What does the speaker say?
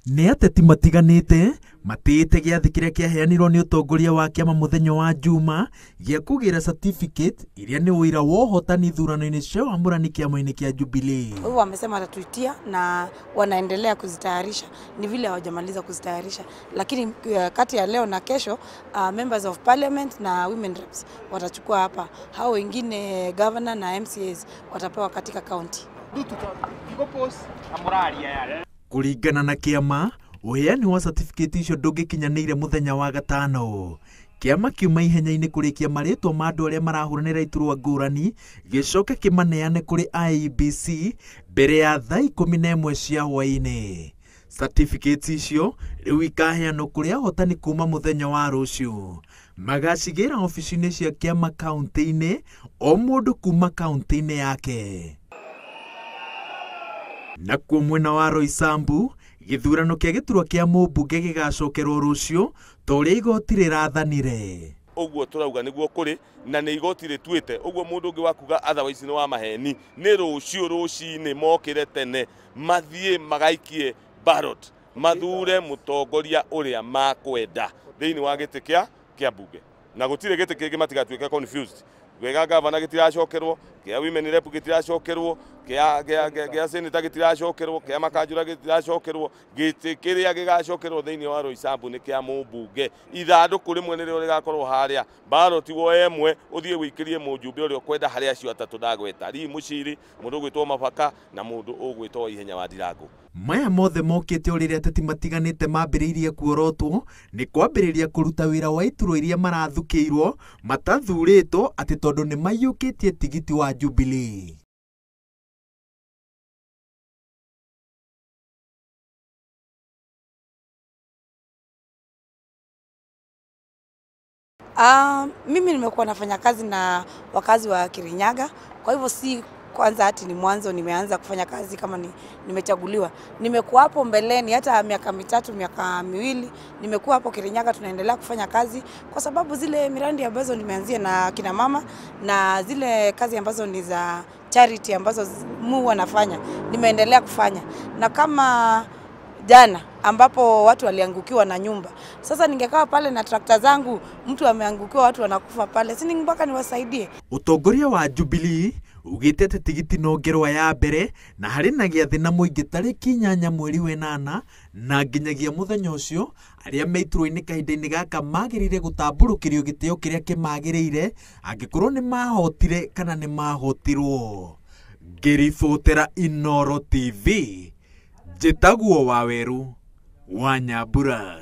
Nĩ ateti matiganĩte matĩĩte gĩathĩ kĩrĩa kĩaheanirwo nĩ ũtongoria wa kĩama mũthenya wa Juma gĩa kũgĩra certificate iria nĩ ũira wa ũhotani ithurano-inĩ cia wamũrani kĩama-inĩ kĩa Jubilee. Kwa hivyo wamesema watatuitia na wanaendelea kuzitayarisha, ni vile hawajamaliza kuzitayarisha, lakini kati ya leo na kesho members of parliament na women reps watachukua hapa, hao wengine governor na MCAs watapewa katika county. Kũringana na kĩama, ũheani wa certificate icio ndũngĩkinyanĩire mũthenya wa gatano. Kĩama kiuma ihenya-inĩ kũrĩkia marĩtwa ma andũ arĩa marahũranĩra iturwa ngũrani gĩcoke kĩmaneane kũrĩ IEBC mbere ya thaa 11 cia hwaĩ-inĩ. Certificates icio rĩu ikaheanwo kũrĩ ahotani kuma mũthenya wa rũciũ. Magacigĩra obici-inĩ cia kĩama kaunti-inĩ, o mũndũ kuma kaunti-inĩ yake. Nakuo mwena wa Roysambu, gĩthurano kĩa gĩturwa kĩa mũmbunge gĩgacokerwo rũciũ ta ũrĩa igoti rĩrathanire. Ũguo tũrauga nĩguo kũrĩ na nĩ igoti rĩtuĩte ũguo mũndũ ũngĩ wa kuga otherwise nĩ wa maheni. Nĩ rũciũ rũcinĩ mokĩre tene mathiĩ magaikie ballot mathure mũtongoria ũrĩa makwenda thĩinĩ wa gĩtĩ kĩa mbunge, na gũtirĩ gĩtĩ kĩngĩ matigatuĩke confused. Wega gavana gĩtiracokerwo, kĩa women rep gĩtiracokerwo, kĩa senator gĩtiracokerwo, kĩa makanjura gĩtiracokerwo, gĩtĩ kĩrĩa gĩgacokerwo thĩinĩ wa Roysambu nĩ kĩa mũmbunge. Ithandũkũ rĩmwe nĩrĩo rĩgakorwo harĩa, ballot woe ĩmwe ũthiĩ wĩikĩrie mũjumbe ũrĩa ũkwenda harĩa acio atatũ ndagweta, Lee Muchiri, mũndũ ũgwĩtwo Mabaka na mũndũ ũgwĩtwo Ihenya wa Ndirango. Maya mothe mokĩte o rĩrĩa ateti matiganĩte mambĩrĩirie kuorotwo nĩ kwambĩrĩria kũruta wĩra wa iturwa iria marathukĩirwo matathurĩtwo atĩ tondũ nĩ maiyũkĩtie tigiti wa Jubilee. Mimi nimekuwa nafanya kazi na wakazi wa Kirinyaga, kwa hivyo si kwanza hati ni mwanzo nimeanza kufanya kazi kama nimechaguliwa. Nimekuwa hapo mbeleni hata miaka 3, miaka 2 nimekuwa hapo Kirinyaga, tunaendelea kufanya kazi kwa sababu zile miradi ambazo nimeanzia na kina mama na zile kazi ambazo ni za charity ambazo mu wanafanya nimeendelea kufanya. Na kama jana ambapo watu waliangukiwa na nyumba, sasa ningekaa pale na trakta zangu, mtu ameangukiwa, watu wanakufa pale, si mpaka niwasaidie? Utongoria wa Jubilee ugĩte atĩ tigiti no ngerwa ya mbere na harĩ na gĩathĩ na mũingĩ tarĩki 8 mweri wa 8 na nginyagia mũthenya ũcio arĩa me iturwa-inĩ kahinda-inĩ gaka magĩrĩire gũtambũrũkĩrio gĩtĩo kĩrĩa kĩmagĩrĩire angĩkorwo nĩ mahotire kana nĩ mahotirwo. Ngĩribotera Inooro TV, njĩtagwo Waweru wa Nyambura.